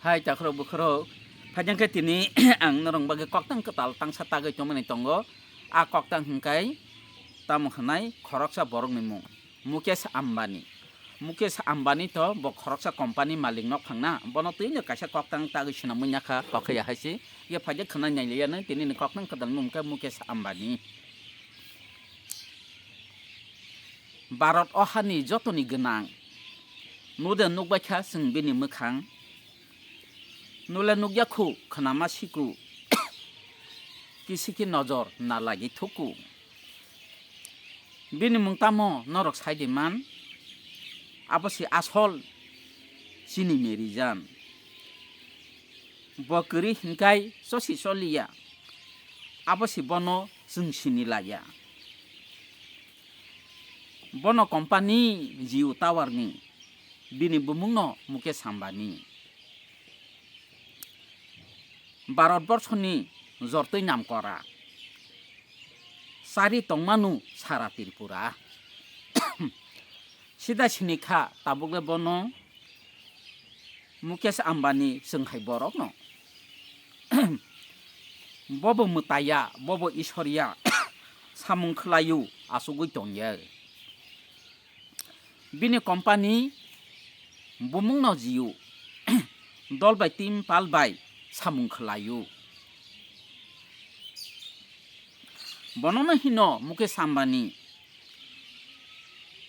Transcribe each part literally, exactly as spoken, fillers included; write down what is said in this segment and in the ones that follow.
Hai takhorok bukhorok, phaijang khe tini ang norok bagwi koktang kwtal tangsa tagwi tongmani tongo. A koktang hwnkhe tamo hwnai khoroksa borokni mung Mukesh Ambani. Mukesh Ambani to bo khoroksa company malik nok phangna, bono twino kaisa koktang tagwi swnamwi nyakha kokya hai se. Ye phaijak khwna nailaiya nang tini ni koktang kwtal mung khe Mukesh Ambani. Bharat o hani jotoni gwnang. Nude nukbaikha chwng bini mwkhang. Nule nukya khu khwnama siku. Kisiki nojor na lagi thuku. Bini mung tamo norok sai di man. Abo si asol chini Mary Jane. Bo kwrwi hinkai chosi choliya. Abo si bono chwng sini laiya. Bono company Jio Tower ni, bini bumungno Mukesh Ambani. Bharat borsoni jortwi namkora. Sari tongmanu sara Tripura. Sida sini kha tabukle bono Mukesh Ambani chwng hai borokno. Bobo mwtaiya, bobo Isorya samung khlaio, achugwi tongya. Bini company bumungno Jio dol bai team pal bai samung khlaio. Bonono hino Mukesh Ambani,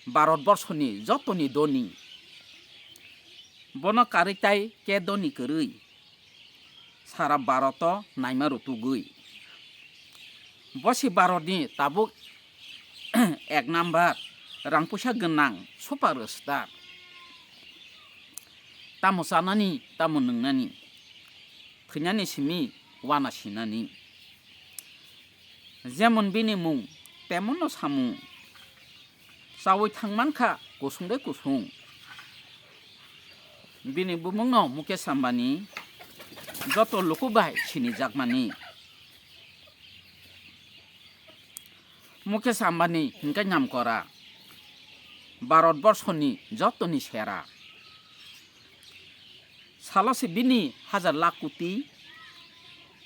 Bharat borsoni jotoni doni. Bono karwi tai ke doni kwrwi. Sara Bharat o naima rutugwi. Bo si Bharat ni tabuk ek number rang puisa gwnang superstar. Tamo chanani, tamo nwngnani, thwinani simi wana sinani. Jemon bini mung, temonno samung. Chawi thang mankha kusung de kusung. Bini bumungno Mukesh Ambani joto luku bai sinijakmani. Mukesh Ambani hingke namkora Bharat borsoni jotoni sera. Salo se bini hajar lakh koti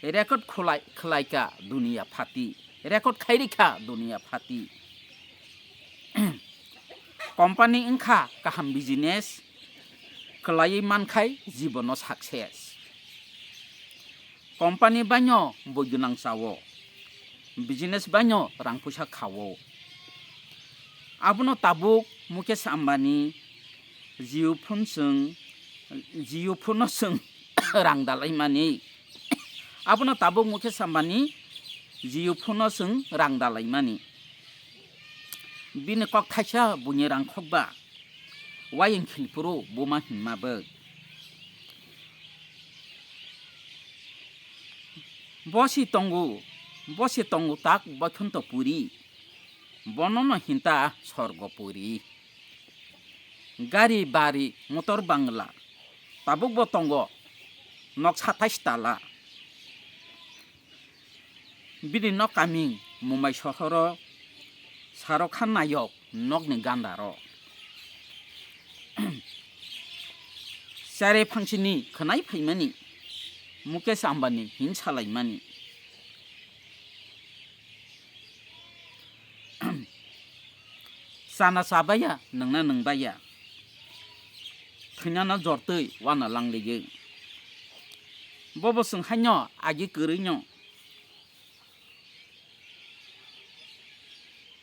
record khulai-, khwlaikha duniya phati, record khairikha duniya phati. Company wngkha kaham business, khwlaiwi mankhai jibono success. Company baino boi gwnang chao, business baino rang puisa khao. Abono tabuk Mukesh Ambani Jio phone chwng, Jio phone no chwng rang dalaimani. Abono tabuk Mukesh Ambani Jio phone no chwng rang dalaimani. Bini kok thaisa buini rang khokba. Wayeng khilphuru buma hinma bwk. Bo si tongo, bo si tongo tak boithonto puri. Bonono hinta sorgo puri. Gari, bari, motor, bangla, tabukbo tongo nok satais tala. Bini nok kaming Mumbai sohoro Shahrukh Khan nayok nokni gandaro. Chare phangsini khwnai phaimani, Mukesh Ambani hin salaimani. Chana chabaya, nwngna nwngbaya. Thwinano jortwi wana langliyo. Bobo chwng haino agi kwrwino.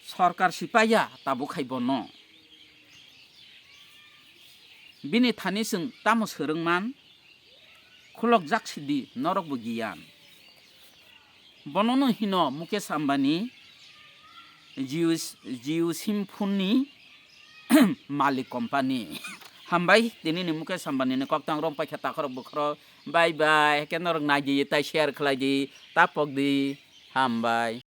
Sorkar sipaiya tabuk hai bono. Bini thani chwng tamo swrwngman? Khulokjak sidi norokbo giyan. Bonono hino Mukesh Ambani, Jio, Jio sim phone ni malik company. Hambai, tini ni Mukesh Ambani ni koktang rong paikha takhorok bukhorok. Bye bye. Hake norok nai di, tai share khlai di, ta pok di. Hambai.